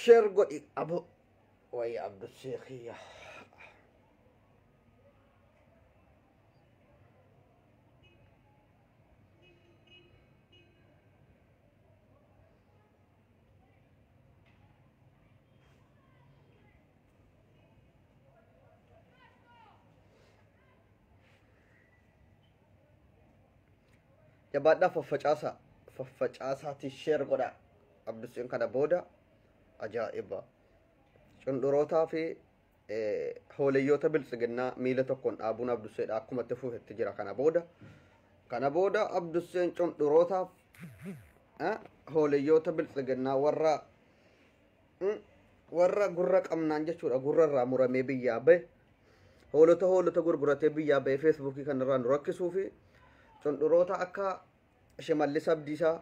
Share godhi abo wayi Abduseekiyya. Jabaadhaa faffacaasaa faffacaasaati share godha. Abduseen kana booda ajaa'iba. Cundhurootaa fi hooleyyoota biltsiginnaa miila tokkoon dhaabuun Abduseedha akkuma itti fufetti jira kana booda. Kana booda Abduseen cundhurootaaf hooleyyoota biltsiginnaa warra gurra qabnaan jechuudha gurra irraa muramee biyyaa bahe hoolota hoolota gurguratee biyyaa bahe feesbuukii kanarraa nu rakkisuu fi cundhuroota akka Shimallis Abdiisaa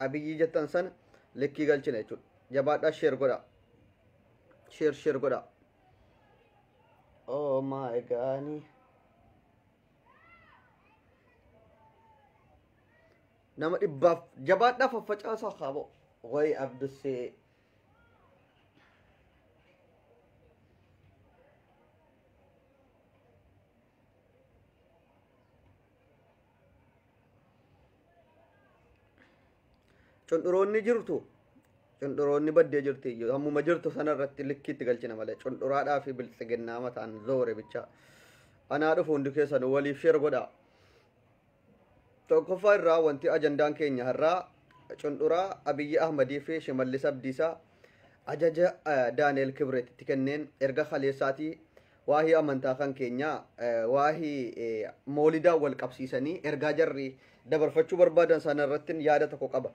Abiyyi jettan sana likkii galchina jechuudha. Jabaadhaa share godha. Share share godha. Oh my God. Nama dhibbaaf jabaadhaa faffacaasaa kaaboo. Wayi Abdusee. Cundhuroonni jirtu. Cundhuroonni baddee jirti iyyuu hammuma jirtu sanarratti likkiitti galchina malee cundhuraadhaa fi biltsiginnaa mataan zoore bicha. Anaa dhufu hundi keessan waliif share godhaa. Tokkoffaa irraa wanti ajandaan keenya har'aa cundhuraa Abiyyi Ahmadii fi Shimallis Abdiisaa ajaja Daani'el Kibreetitti kenneen erga kaleessaatii waahii amantaa kan keenyaa waahii moolidaa wal qabsiisanii ergaa jarri dabarfachuu barbaadan sanarratti yaada tokko qaba.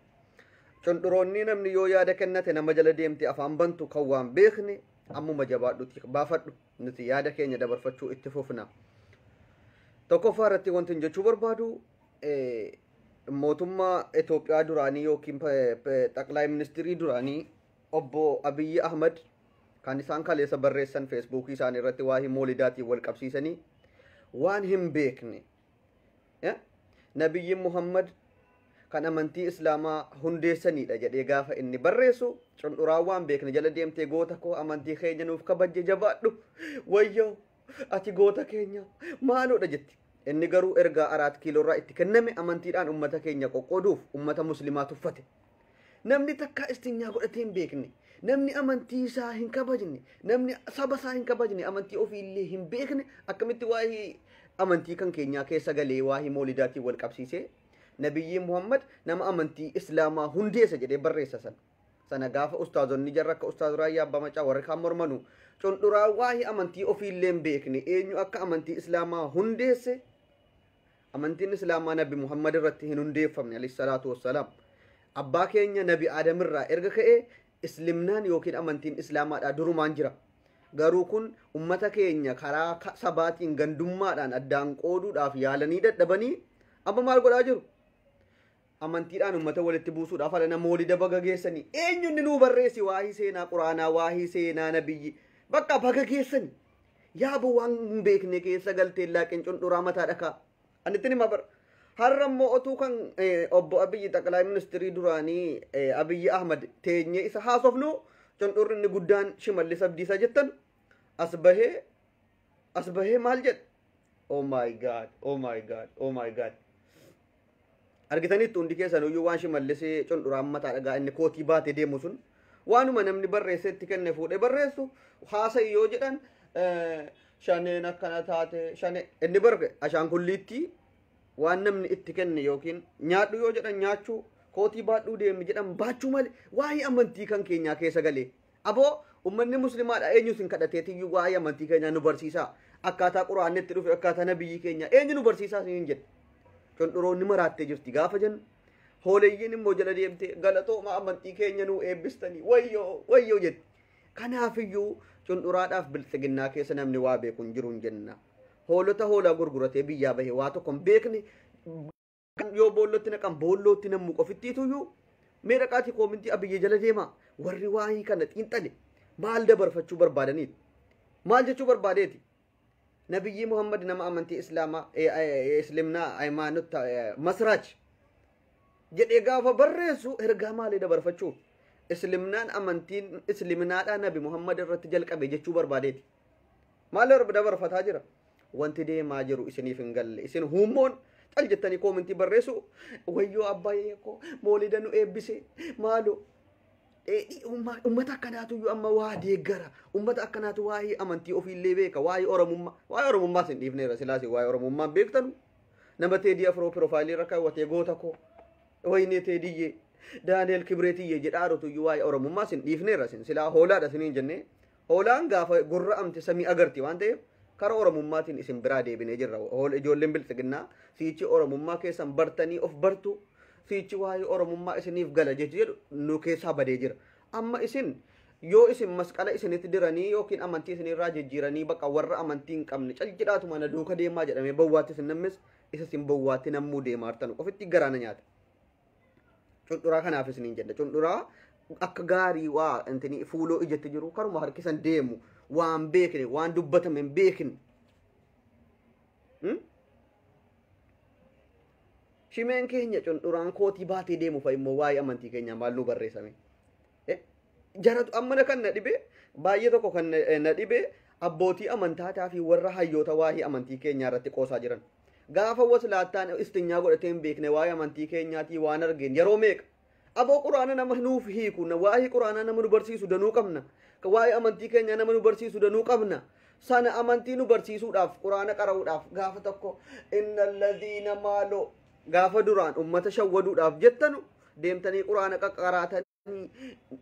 Cundhuroonni namni yoo yaada kennate nama jala deemte afaan bantu kan waan beekne ammuma jabaadhuti baafadhu nuti yaada keenya dabarfachuu itti fufna. Tokkoffaa irratti wanti jechuu barbaadu mootummaa Itoophiyaa duraanii yookiin xaqlaay ministirii duraanii obbo Abiyyi Ahmad kan isaan kaleessa barreessan feesbuukii isaanii irratti waa'ee moolidaatiin wal qabsiisanii waan hin beekne Nabiyyi Muhammad kan amantii Islaamaa hundeessanidha jedhee gaafa inni barreessu cundhuraa waan beekne jala deemtee goota koo amantii keenya nuuf kabajje jabaadhu wayyoo ati goota keenya maaloodha jetti. Inni garuu ergaa 4 kiiloorraa itti kenname amantiidhaan ummata keenya qoqqooduuf ummata muslimaa tuffate. Namni takkaa istinyaa godhatee hin beekne, namni amantii isaa hin kabajne, namni saba isaa hin kabajne, amantii ofiillee hin beekne akkamitti waa'ee amantii kan keenyaa keessa galee waa'ee moolidaatiin wal qabsiisee Nabiyyi Muhammad nama amantii Islaamaa hundeessa jedhee barreessa sana. Sana gaafa ustaazonni jarra akka ustaaz Raayyaa Abbaa Macaa warri kaan mormanu cundhuraa waa'ee amantii ofiillee hin beekne eenyu akka amantii Islaamaa hundeesse amantiin Islaamaa Nabi Muhammad irratti hin hundeeffamne alayhi salaatu wassalaam. Abbaa keenya Nabi Aadam irraa erga ka'ee islimnaan yookiin amantiin Islaamaadhaa durumaan jira. Garuu kun ummata keenya karaa sabaatiin gandummaadhaan addaan qooduudhaaf yaalanii dadhabanii amma maal godhaa jiru? Amantiidhaan ummata walitti buusuudhaaf ala namoonni baga geessanii eenyu inni nuu barreessi waahii seenaa quraanaa waahii seenaa nabiyyi bakka baga geessanii yaaboo waan hin beekne keessa galtee laaqin cundhuraa mataa dhakaa. Ani ittiin hima bara. Har'a immoo otuu kan obbo Abiyyi xaqlaay ministirii duraanii Abiyyi Ahmad teenyee isa haasofnu cundhurri inni guddaan Shimallis Abdiisaa jettan as bahee maal jedhe? Oh my God, oh my God, oh my God. Argitanitti hundi keessan iyyuu waan Shimallis cundhuraan mataa dhagaa inni kootii baatee deemu sun waanuma namni barreesse itti kenne fuudhee barreessu haasa'i yoo jedhan shaneen akkana taate shanee inni barre ashaangulliitti waan namni itti kenne yookiin nyaadhu yoo jedhan nyaachuu kootii baadhuu deemi jedhan baachuu malee waa'ee amantii kan keenyaa keessa galee aboo ummanni muslimaadha eenyu isin kadhateetiyyuu waa'ee amantii keenyaa nu barsiisaa akkaataa quraanni itti dhufe akkaataa nabiyyi keenyaa eenyu nu barsiisaa isiniin jedhe. Cundhuroonni maraattee jirti gaafa jennu hooleyyiin immoo jala deemtee galatooma amantii keenya nuu eebbistanii wayyoo wayyoo jetti. Kanaafiyyuu cundhuraadhaaf biltsiginnaa keessa namni waa beeku hin jiru hin jenna. Hoolota hoolaa gurguratee biyyaa bahee waa tokko hin beekne yoo boollootti naqan boollootti nammu qofittiituyyuu mee dhaqaatii koomintii Abiyyi jala deemaa warri waa'ee kana xiinxale maal dabarfachuu barbaadaniiti? Maal jechuu barbaadeeti? Nabiyyi Muhammad nama amantii Islaamaa Islimnaa hayimaanota masraach Jedhee gaafa barreessu ergaa maalii dabarfachuuf? Islimnaan amantiin isliminaadhaa Nabi Muhammad irratti jalqabe jechuu barbaadeeti. Maal dabarfataa jira? Wanti deemaa jiru isiniif hin galle. Isin hummoon cal jettanii koomentii barreessu wayyoo abbaayee koo moolida nu eebbise maaloo. Ummata akkanaatu iyyuu amma waa deeggara. Ummata akkanaatu waa'ee amantii ofiillee beeka. Waa'ee Oromummaa. Waa'ee Oromummaa isin dhiifneera silaas waa'ee Oromummaa beektanu. Nama Teedii Afroo piroofaayilii irra kaawwatee goota koo. Wayinee Teediyyee. Daani'el Kibreetiyyee jedhaarutu iyyuu waa'ee Oromummaa isin dhiifneera isin silaa hoolaadha isiniin jennee. Hoolaan gaafa gurra amte samii agarti waan ta'eef karaa Oromummaatiin isin biraa deebinee jirra. Ijoolleen bilxiginnaa siichi Oromummaa keessan bartanii of bartu. Siichi waa'ee Oromummaa isiniif gala jechi jedhu nu keessaa badee jira. Amma isin yoo isin masqala isinitti diranii yookiin amantii isinirraa jijjiiranii bakka warra amantii hin qabne cal jedhaatuma na duuka deemaa jedhamee bowwaatti isin nammis isa isin bowwaatti nammuu deemaa jirtan ofitti garaana nyaata. Cundhuraa kanaaf isiniin jenna. Cundhuraa akka gaarii waa intini fuuloo ijatti jiru karuma harkisan deemu waan beekne waan dubbatame hin beekne. Shimeen keenya cundhuraan kootii baatee deemu fa'i immoo waa'ee amantii keenyaa maal nu barreessame? Jaratu amma kan na dhibe baay'ee tokko kan na dhibe abbootii amantaataa fi warra hayyoota waa'ee amantii keenyaa irratti qoosaa jiran. Gaafa waslaattaan istinyaa godhatee hin beekne waa'ee amantii keenyaatii waan argeen yeroo meeqa? Aboo quraana nama nuuf hiiku waa'ee quraanaa nama nu barsiisu danuu qabna. Waa'ee amantii keenyaa nama nu barsiisu danuu qabna. Sana amantii nu barsiisuudhaaf quraana qara'uudhaaf gaafa tokko inna alladhiina maaloo gaafa duraan ummata shawwaduudhaaf jettanu deemtanii quraana qaqqaraatanii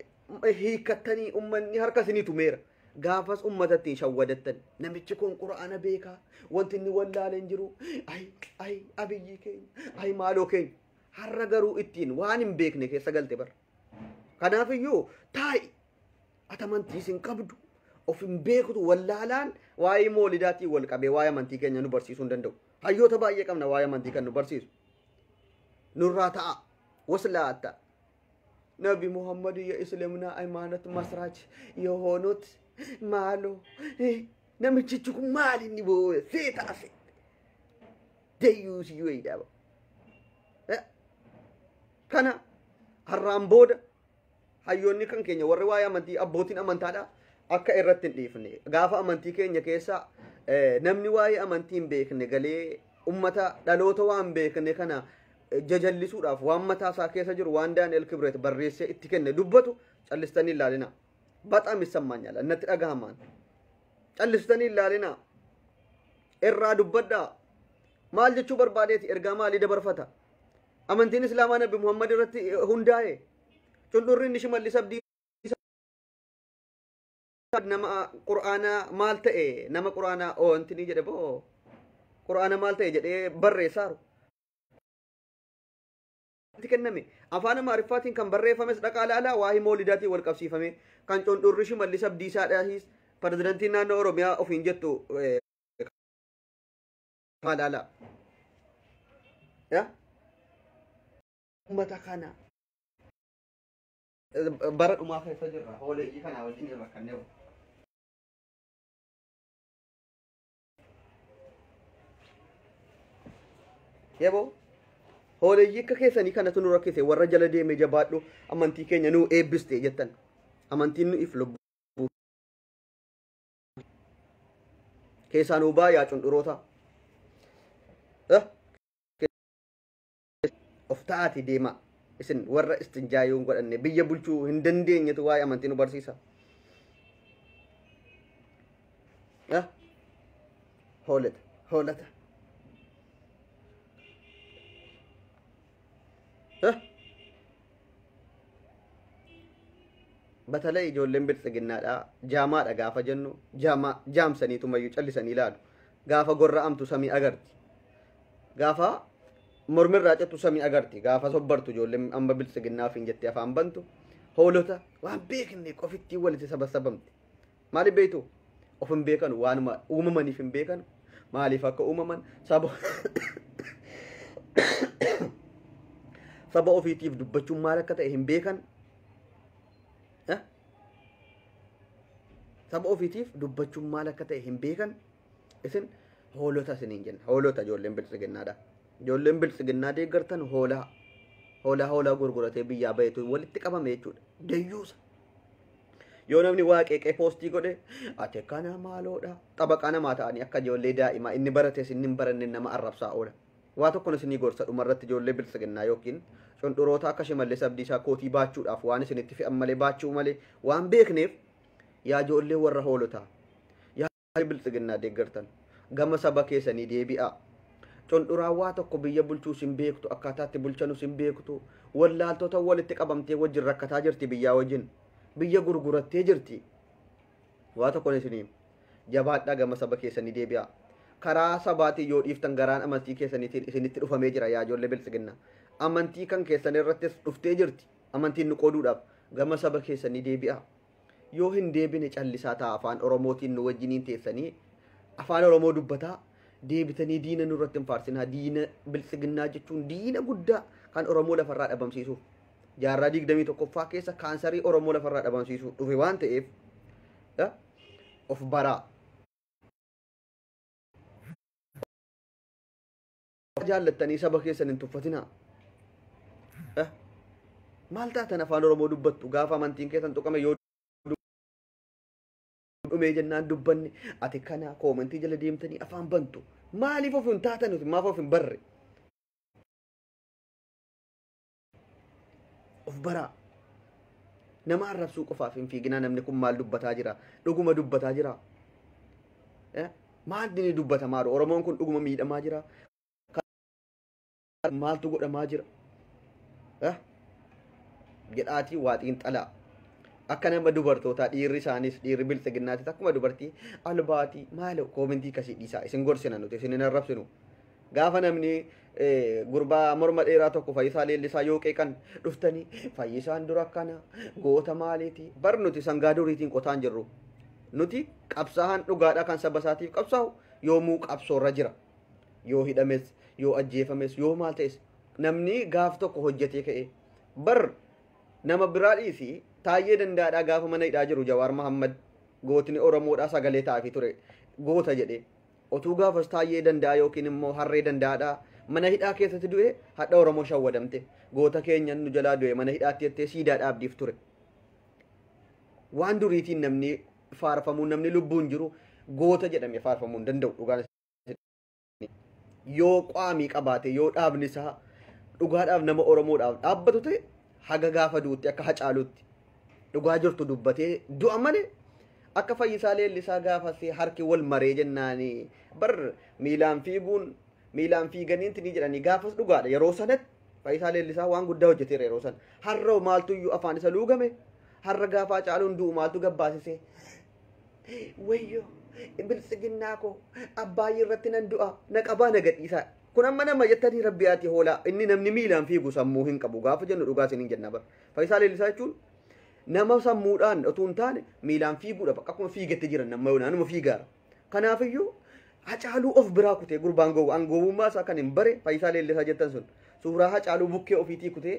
hiikkattanii ummanni harka isinii tumeera. Gaafas ummata ittiin shawwadattan namichi kun quraana beekaa wanti inni wallaale hin jiru ay ay abiyyi keenya ay maaloo keenya har'a garuu ittiin waan hin beekne keessa galte bara. Kanaafiyyuu taa'i ati amantii hin qabdu of hin beektu wallaalaan waa'ee moolidaatiin wal qabee waa'ee amantii keenya nu barsiisuu hin danda'u. Hayyoota baay'ee qabna waa'ee amantii kan nu barsiisu. Nurraa ta'a waslaatta. ነቢ ሙሐመድ የእስልምና ሃይማኖት መስራች የሆኑት ማሎ namichichi kun maal inni seeta ase dayyuusi yoo kana har'aan booda hayyoonni kan keenya warri waa'ee amantii abbootiin amantaadha akka irratti hin dhiifne gaafa amantii keenya keessa namni waa'ee amantii hin beekne galee ummata dhaloota waan beekne kana jajallisuudhaaf waan mataa isaa keessa jiru waan Daani'el Kibret barreessee itti kenne dubbatu callistanii ilaalina. በጣም ይሰማኛል እነtti dhagahamaan callistanii ilaalina irraa dubbadhaa maal jechuu barbaadeeti ergaa maalii dabarfata amantiin islaamaa Nabi Muhammad irratti hundaa'e cundhurri inni Shimallis Abdii nama qur'aana maal ta'e nama qur'aana oontini jedhe boo qur'aana maal ta'e jedhee barreessaaru kenname afaan Amaariffaatiin kan barreeffames dhaqaa laalaa waa'ee moolidaatiin wal qabsiifame kan cundhurri Shimallis Abdiisaadhaas pirezidantiin naannoo Oromiyaa ofiin jettu laalaa. Uummata kana bara dhumaa keessa jirra hooleyyii kanaa wajjin irra kanneen. Yeboo hooleyyii akka keessanii kanatu nu rakkise warra jala deeme jabaadhu amantii keenya nu eebbiste jettan amantiin nu if lubbuu keessaa nuu baayaa cundhuroota. Of ta'aati deema isin warra istinjaayuu hin godhanne biyya bulchuu hin dandeenyetu waa'ee amantii nu barsiisa. Hoolata hoolata. በተለይ ijoolleen bilxiginnaadha jaamaadha gaafa jennu jaamaa jaamsaniitumayyuu callisanii ilaalu gaafa gorra'amtu samii agarti gaafa mormirraa cittu samii agarti gaafa sobbartu ijoolleen amma bilxiginnaaf hin jettee afaan bantu hoolota waan beekne qofittii walitti sabasabamti maaliif beektu of hin beekanu waanuma uumamaniif hin beekanu maaliif akka uumaman saba ofiitiif dubbachuun maal akka ta'e hin beekan. Saba ofiitiif dubbachuun maal akka ta'e hin beekan. Isin hoolota isiniin jenna. Hoolota ijoolleen bilxiginnaadha. Ijoolleen bilxiginnaa deeggartan hoolaa. Hoolaa hoolaa gurguratee biyyaa bahetu walitti qabame jechuudha. Dayyuusa. Yoo namni waa qeeqee poostii godhe ati kana maaloodha. Xabaqaa namaa ta'anii akka ijoollee daa'imaa inni barates inni hin baranne nama arrabsaa oola. Waa tokkoon isinii gorsa dhumarratti ijoollee biltsiginnaa yookiin cundhuroota akka Shimallis Abdiisaa kootii baachuudhaaf waan isinitti fe'an malee baachuu malee waan beekneef yaa ijoollee warra hoolotaa yaa biltsiginnaa deeggartan gama saba keessanii deebi'aa. Cundhuraa waa tokko biyya bulchuus hin beektu akkaataatti bulchanus hin beektu wallaaltota walitti qabamtee wajjin rakkataa jirti biyyaa wajjin biyya gurgurattee jirti. Waa tokkoon isinii jabaadhaa gama saba keessanii deebi'aa. Karaa sabaatiin yoo dhiiftan garaan amantii keessaniitiin isinitti dhufamee jira yaa ijoollee biltsiginnaa. Amantii kan keessan irrattis dhuftee jirti. Amantiin nu qooduudhaaf gama saba keessanii deebi'aa. Yoo hin deebine callisaa ta'a afaan Oromootiin nu wajjiniin teessanii afaan Oromoo dubbataa deebitanii diina nurratti hin faarsinaa. Diina biltsiginnaa jechuun diina guddaa kan Oromoo lafarraa dhabamsiisuuf jaarraa 21ffaa keessa kaansarii Oromoo lafarraa dhabamsiisuuf dhufe waan ta'eef of baraa. Jaallattanii saba keessan hin tuffatinaa. Maal taatan afaan Oromoo dubbattu gaafa amantiin keessan tuqame yoo dhumee jennaan dubbanne ati kana koomentii jala deemtanii afaan bantu. Maaliif of hin taatan nuti maaf of hin barre? Of baraa. Nama arrabsuu qofaaf hin fiiginaa namni kun maal dubbataa jira? Dhuguma dubbataa jira? Maal inni dubbatamaa jiru? Oromoon kun dhuguma miidhamaa jira? Maaltu godhamaa jira? Jedhaatii waa xiinxalaa. Akka nama dubartootaa dhiirri isaanis dhiirri biltsiginnaatis akkuma dubartii albaatii maal koomentii kasii dhiisaa isin gorsina nuti isin hin arrabsinu. Gaafa namni gurbaa morma dheeraa tokko Fayyisaa Leellisaa yoo qeeqan dhuftanii Fayyisaan dura akkana goota maaliiti bar nuti sangaa duriitiin qotaan jirru. Nuti qabsaa'aan dhugaadhaa kan saba isaatiif qabsaa'u yoomuu qabsoorra jira. Yoo hidhames yoo ajjeefames yoo maal ta'es namni gaaf tokko hojjetee ka'e bar nama biraa dhiisi Taayyee Dandaadhaa gaafa mana hidhaa jiru Jawaar Mahammad gootni Oromoodhaa sagalee ta'aafii ture goota jedhe otuu gaafas Taayyee Danda'a yookiin immoo Harree Dandaadhaa mana hidhaa keessatti du'e hadha Oromoo shawwadamte goota keenya nu jalaa du'e mana hidhaatti jettee siidaa dhaabdiif ture. Waan duriitiin namni faarfamuun namni lubbuun jiru goota jedhame faarfamuu hin danda'u dhugaan yoo qaamii qabaate yoo dhaabni isaa dhugaadhaaf nama Oromoodhaaf dhaabbatu ta'e haga gaafa duutti akka Hacaaluutti dhugaa jirtu dubbatee du'a malee akka Fayyisaa Leellisaa gaafas harki wal maree jennaani bar miilaan fiiguun miilaan fiiganiinti ni jedhanii gaafas dhugaadha yeroo sanatti Fayyisaa Leellisaa waan guddaa hojjeteera yeroo sana har'a maaltuyyuu afaan isa luugame har'a gaafa Hacaaluun du'u maaltu gabbaasise wayyo biltsiginnaa koo abbaayii irratti nan du'a na qabaa na gadhiisaa kun amma nama jettanii rabbi ati hoolaa inni namni miilaan fiigu sammuu hin qabu gaafa jennu dhugaa isiniin jenna bar Fayyisaa Leellisaa jechuun nama sammuudhaan otoo hin taane miilaan fiiguudha bakka akkuma fiigetti jiran nama yoonaa nama fiigaara. Kanaafiyyuu Hacaaluu of biraa kutee gurbaan gowwaan gowwummaa isaa kan hin bare Fayyisaa Leellisaa jettan sun suuraa Hacaaluu bukkee ofiitii kutee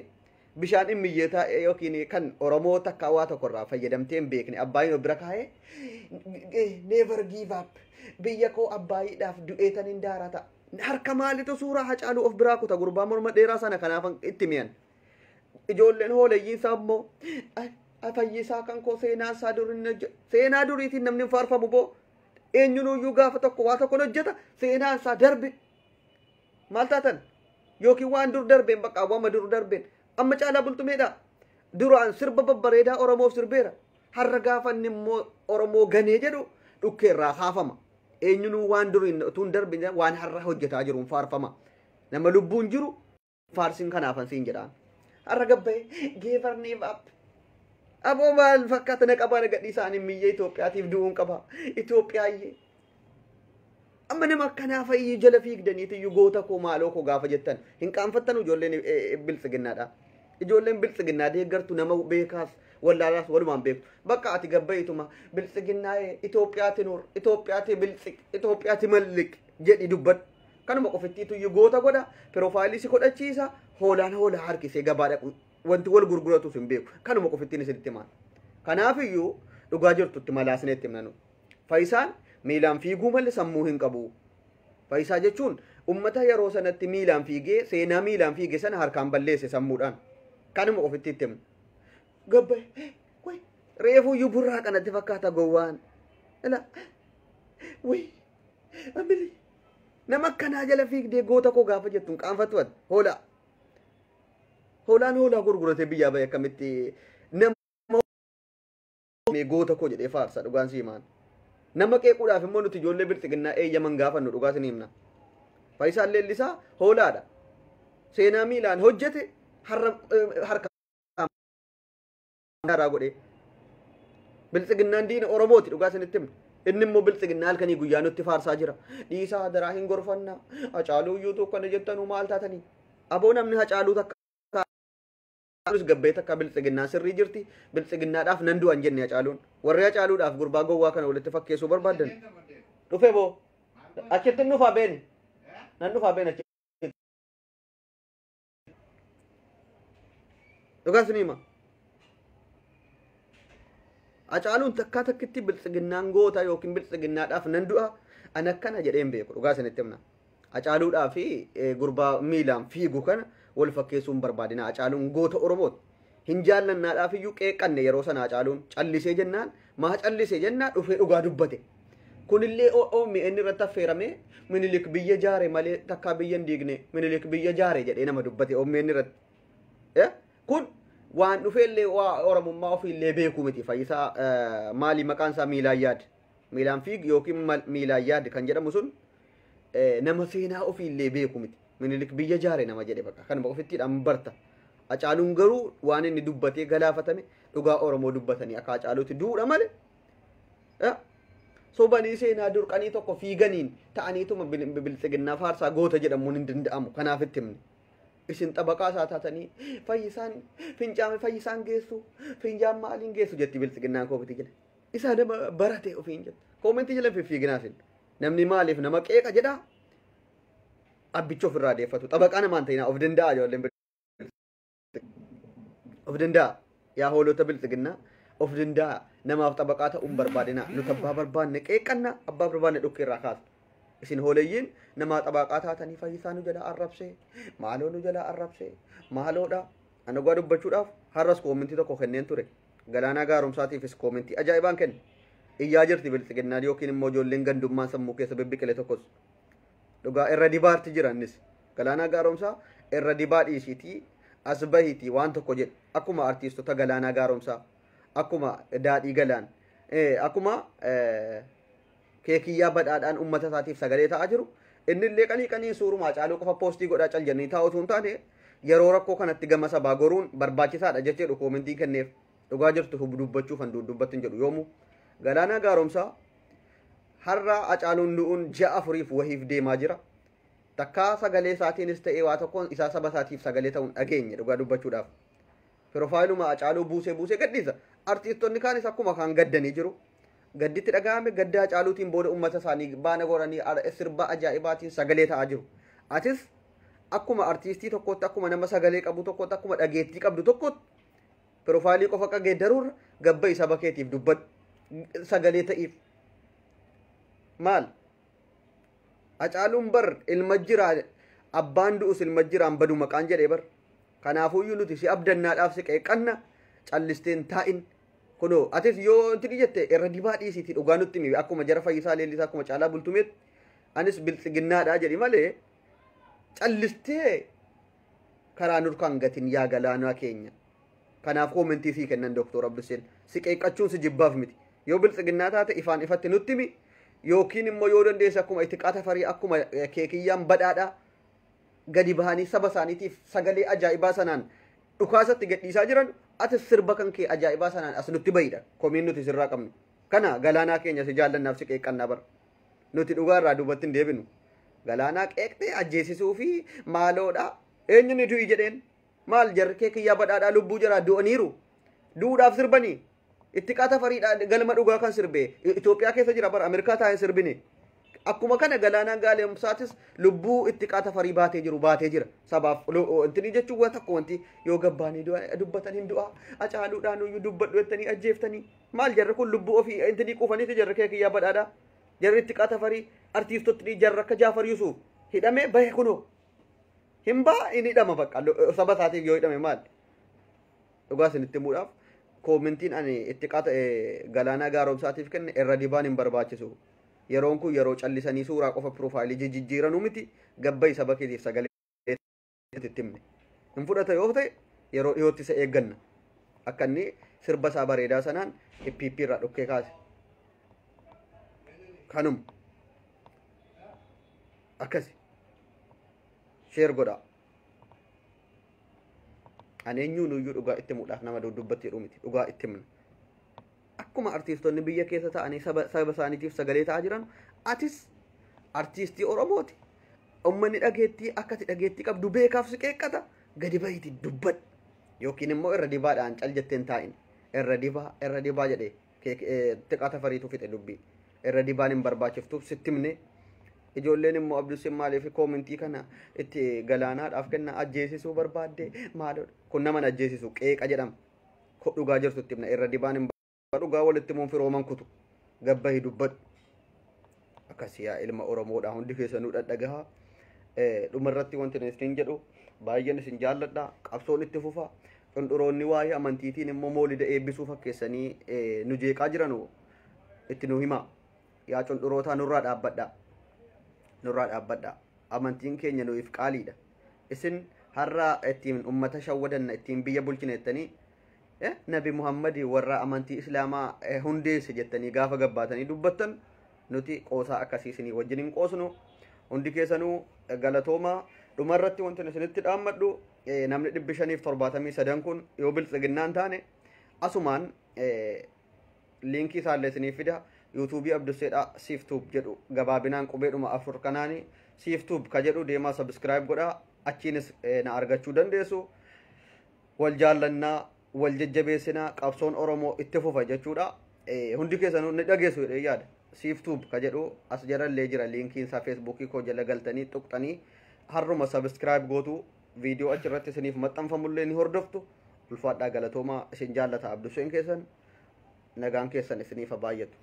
bishaan dhimmiyyee taa'ee yookiin kan Oromoo takka waa tokkorraa fayyadamtee hin beekne abbaayiin of bira kaa'ee never give up biyya koo abbaayiidhaaf du'eetan hin daaraa ta'a. Harka maalitu suuraa Hacaaluu of biraa kuta gurbaa morma dheeraa sana kanaaf itti mi'an. Ijoolleen hooleyyii isaa immoo Fayyisaa kan koo seenaa isaa durii seenaa duriitiin namni faarfamu boo eenyunuyyuu gaafa tokko waa tokko hojjeta seenaa isaa darbe maal taatan yookiin waan dur darbeen bakka waama dur darbeen amma Caalaa Bultumeedha duraan sirba babbareedaa Oromoof sirbeera har'a gaafa inni immoo Oromoo ganee jedhu dhukkeerraa kaafama eenyunuu waan duriin utuu hin darbin waan har'a hojjetaa jiruun faarfama nama lubbuun jiru faarsiin kanaafan siin jedhaan har'a gabbaa'ee geefar neef app Aboo maal fakkaata na qabaa na gadhiisaa ani biyya Itoophiyaatiif du'uun qaba. Itoophiyaayyee. Amma nama akkanaa fayyii jala fiigdaniitiyyuu goota koo maaloo koo gaafa jettan hin qaanfattan ijoolleen biltsiginnaadha. Ijoolleen biltsiginnaa deeggartu nama beekaas wallaalaas walumaan beektu. Bakka ati gabbaa'ituma biltsiginnaa Itoophiyaati nuur Itoophiyaati biltsig Itoophiyaati mallik jedhi dubbadhu. Kanuma qofittiituyyuu goota godha piroofaayilii si godhachiisa hoolaan hoolaa harkisee gabaa dhaqu. Wanti wal gurguratus hin beeku. Kanuma qofittiin isinitti himan. Kanaafiyyuu dhugaa jirtutti malaasnee itti himnanu. Fayyisaan miilaan fiiguu malee sammuu hin qabu. Fayyisaa jechuun Ummata yeroo sanatti miilaan fiigee seenaa miilaan fiige sana harkaan balleesse sammuudhaan. Kanuma ofitti itti himnu. Gabbaye reefuyyuu burraa kanatti fakkaata gowwaan. Ila way amili nama akkanaa jala fiigdee goota koo gaafa jettuun qaanfattu ati hoolaa. Hoolaan hoolaa gurguratee biyyaa bahe akkamitti nama goota koo jedhee faarsa dhugaan si himaan. Nama qeequudhaaf immoo nuti ijoollee bilxiginnaa eeyyaman gaafannu dhugaa sin himna. Faayisaan Leellisaa hoolaadha. Seenaa miilaan hojjete harka irraa godhee. Bilxiginnaan diina Oromooti dhugaa isinitti himna. Inni immoo bilxiginnaa halkanii guyyaa nutti faarsaa jira. Dhiisaa daraa hin gorfannaa. Hacaaluu iyyuu tokko jettanuu maal taatanii? Aboo namni Hacaaluu takka gabbee takka bilxiginnaa sirrii jirti. Bilxiginnaadhaaf nan du'an jenne Hacaaluun. Warri Hacaaluudhaaf gurbaa gowwaa kana walitti fakkeessuu barbaadan. Dhufee boo. Achitti dhufaa beeni. Nan dhufaa beeni achitti. Dhugaa isin hima. Hacaaluun takkaa takkitti bilxiginnaan goota yookiin bilxiginnaadhaaf nan du'a an akkana jedheen beeku dhugaa isinitti himna. Hacaaluudhaa fi gurbaa miilaan fiigu kana wal fakkeessuu hin barbaadina. Hacaaluun goota Oromooti. Hin jaallannaadhaaf iyyuu qeeqanne yeroo sana Hacaaluun callisee jennaan maa callisee jennaan dhufee dhugaa dubbate. Kunillee OMN irratti affeeramee Minilik biyya jaare malee takkaa biyya hin diigne Minilik biyya jaare jedhee nama dubbate OMN irratti. Kun waan dhufeellee waa Oromummaa ofiillee beekuu miti. Fayyisaa maali maqaan isaa Miilaan Yaad. Miilaan fiig yookiin Miilaan Yaad kan jedhamu sun nama seenaa ofiillee beeku miti. Minilik biyya jaare nama jedhe bakka kanuma ofittiidhaan barta. Hacaaluun garuu waan inni dubbatee galaafatame dhugaa Oromoo dubbatanii akka Hacaaluutti duudha malee. Sobanii seenaa durqanii tokko fiiganiin ta'aniituma bilxiginnaa faarsaa goota jedhamuun hin danda'amu. Kanaaf itti himne. Isin xabaqaa isaa taatanii fayyisaan fincaame fayyisaan geessu fincaan maaliin geessu jetti bilxiginnaan koomitii jala. Isaa nama barate ofiin jetta. Koomentii jala fiffiiginaa isin. Namni maaliif nama qeeqa jedhaa? Abbicha ofirraa deeffatu. Xabaqaa namaan ta'inaa of danda'a ijoolleen of danda'a. Yaa hoolota bilxiginnaa of danda'a. Namaaf xabaqaa ta'uun barbaadina. Nuti abbaa barbaanne qeeqanna abbaa barbaanne dhukkee irraa kaasna. Isin hooleeyyiin namaa xabaqaa taatanii fayyisaa nu jalaa arrabsee maaloo nu jalaa arrabsee maaloodha. Ani dhugaa dubbachuudhaaf har'as koomentii tokko kenneen ture. Galaanaa Gaaromsaatiifis koomentii ajaa'ibaan kenne. Iyyaa jirti bilxiginnaan yookiin immoo ijoolleen gandummaan sammuu keessa bibbiqile tokkos. Dhugaa irra dibaarti jira innis. Galaanaa Gaaromsaa irra dibaa dhiisiitii as bahiitii waan tokko jedhe. Akkuma artiistota Galaanaa Gaaromsaa, akkuma Daadhii Galaan, akkuma keekiyyaa badhaadhaan uummata isaatiif sagalee ta'aa jiru. Inni illee qanii qanii suuruma Hacaaluu qofa poostii godhaa cal jennee taa'u osoo hin taane yeroo rakkoo kanatti gama sabaa goruun barbaachisaadha jechuudha koomentii kenneef. Dhugaa jirtu dubbachuuf kan dubbatti hin jedhu yoomuu. Galaanaa Gaaromsaa har'a Hacaaluun du'uun ji'a 4 wahiif deemaa jira. Takkaa sagalee isaatiinis ta'ee waa tokkoon isaa saba isaatiif sagalee ta'uun dhageenye dhugaa dubbachuudhaaf. Piroofaayiluma Hacaaluu buusee buusee gadhiisa. Artiistonni kaanis akkuma kaan gaddanii jiru. Gadditti dhaga'ame gadda Hacaaluutiin booda uummata isaanii baana godhanii sirba ajaa'ibaatiin sagalee ta'aa jiru. Atis akkuma artiistii tokkootti akkuma nama sagalee qabu tokkootti akkuma dhageettii qabdu tokkootti piroofaayilii qofa qageeddaruurra gabba saba keetiif dubbadhu. Sagalee ta'iif. Maal? Hacaaluun bar ilma jiraa abbaan du'us ilma jiraan badu maqaan jedhee bar. Kanaafuyyuu nuti si abdannaadhaaf si qeeqanna callisteen taa'in. Kunoo atis yoo inti jette irra dibaa dhiisiitii dhugaa nutti himi akkuma jara Fayyisaa Leellisaa akkuma Caalaa Bultumeetti anis bilxiginnaadhaa jedhi malee callistee karaa nurkaan gatin yaa galaanaa keenya. Kanaaf koomentii sii kennan Dooktor Abduseen si qeeqachuun si jibbaaf miti. Yoo bilxiginnaa taate ifaan ifatti nutti himi yookiin immoo yoo dandeesse akkuma Itiqaa Tafarii akkuma keekiyyaan badhaadhaa gadi bahanii saba isaaniitiif sagalee ajaa'ibaa sanaan dhukaasatti gadhiisaa jiran ati sirba kan kee ajaa'ibaa sanaan as nutti bayidha. Komiin nuti sirraa qabnu. Kana galaanaa keenya si jaallannaaf si qeeqannaa bara. Nuti dhugaarraa duubatti hin deebinu. Galaanaa qeeqxee ajjeesisuu fi maaloodha. Eenyu ni du'i jedheen? Maal jarri keekiyyaa badhaadhaa lubbuu jaraa du'aniiru. Du'uudhaaf sirbanii. Itiqaa Tafariidhaa galma dhugaa kan sirbee Itoophiyaa keessa jira bara Ameerikaa taa'ee sirbine. Akkuma kana Galaanaa Gaaromsaatis lubbuu Itiqaa Tafarii baatee jiru baatee jira. Sabaaf wanti jechuun waan tokko wanti yoo gabbaanii dubbatan hin du'a. Hacaaluudhaan iyyuu dubbadhu jettanii ajjeeftanii. Maal jarri kun lubbuu ofii intinii quufaniiti jarri keekiyyaa badhaadhaa. Jarri Itiqaa Tafarii artiistotni jarri akka Jaafar Yusuuf. Hidhamee bahe kunoo. Hin baha, hin hidhama bakka saba isaatiif yoo hidhame maal? Dhugaa isinitti himuudhaaf commentiin ani itti qaata Galaanaa Gaaromsaatiif kenne irra dibaan hin barbaachisu. Yeroon kun yeroo callisanii suuraa qofa profile jijjiiranuu miti, gabbayi saba keetiif sagalee itti himne. Hin fudhata yoo ta'e yeroo dhiyootti isa eegganna. Akka inni sirba isaa bareedaa sanaan PP irraa dhukkee kaase. Kanuma. Akkasi. Share godhaa. Ani eenyuun iyyuu dhugaa itti himuudhaaf nama dubbatti jedhu miti. Dhugaa itti himna. Akkuma artiistonni biyya keessa ta'anii saba isaaniitiif sagalee ta'aa jiran, atis artiistii Oromooti. Uummanni dhageettii akka ati dhageettii qabdu beekaaf si qeeqqata. Gadi bahiiti dubbadhu. Yookiin immoo irra dibaadhaan cal jetteen taa'in. Irra dibaa, irra dibaa jedhee xiqqaa tafariitu fixe dubbii. Irra dibaan hin barbaachiftuuf sitti himne. Ijoolleen immoo Abdusin maaliif commentii kana itti Galaanaadhaaf kenna, ajjeesisuu barbaadde maalodha? Kun nama ajjeesisu, qeeqa jedhama. Dhugaa jirtu itti himna. Irra dibaan hin dhugaa walitti himuun firooman kutu. Gabbahi dubbadhu. Akkasii yaa ilma Oromoodha, hundi keessanuu dhadhagahaa. Dhumarratti wanti isin jedhu, baay'een isin jaalladha. Qabsoon itti fufa. Cundhuroonni waa'ee amantiitiin immoo moolida eebbisuu fakkeessanii nu jeeqaa jiranu itti nu hima. Yaa cundhurootaa, nurraa dhaabbadha. Nurraa dhaabbadha. Amantiin keenya nuuf qaaliidha. Isin har'a ittiin ummata shawwadanna, ittiin biyya bulchina jettanii Nabi Muhammad warra amantii Islaamaa hundeesse jettanii gaafa gabbaatanii dubbattan, nuti qoosaa akkasii isinii wajjin hin qoosnu. Hundi keessanuu galatoomaa. Dhumarratti wanti isinitti dhaammadhu, namni 573 kun yoo biltsiginnaan taane, asumaan linkii isaallee isiniif fida. YouTubeii Abduseedha Siiftuub jedhu, gabaabinaan qubeedhuma afur kanaani Siiftuub ka jedhu deemaa subscribe godhaa, achiinis na argachuu dandeessu. Wal jaallannaa, wal jajjabeessinaa, qabsoon Oromoo itti fufa jechuudha. Hundi keessanuu ni dhageessu jedhee yaada. Siiftuub ka jedhu as jalallee jira linkiin isaa, Facebookii koo jala galtanii tuqxanii harruma subscribe gootu, viidiyoo achirratti isiniif maxxanfamullee ni hordoftu. Ulfaadhaa, galatoomaa, isin jaallata Abduseen keessan, nagaan keessan isiniif haa baay'atu.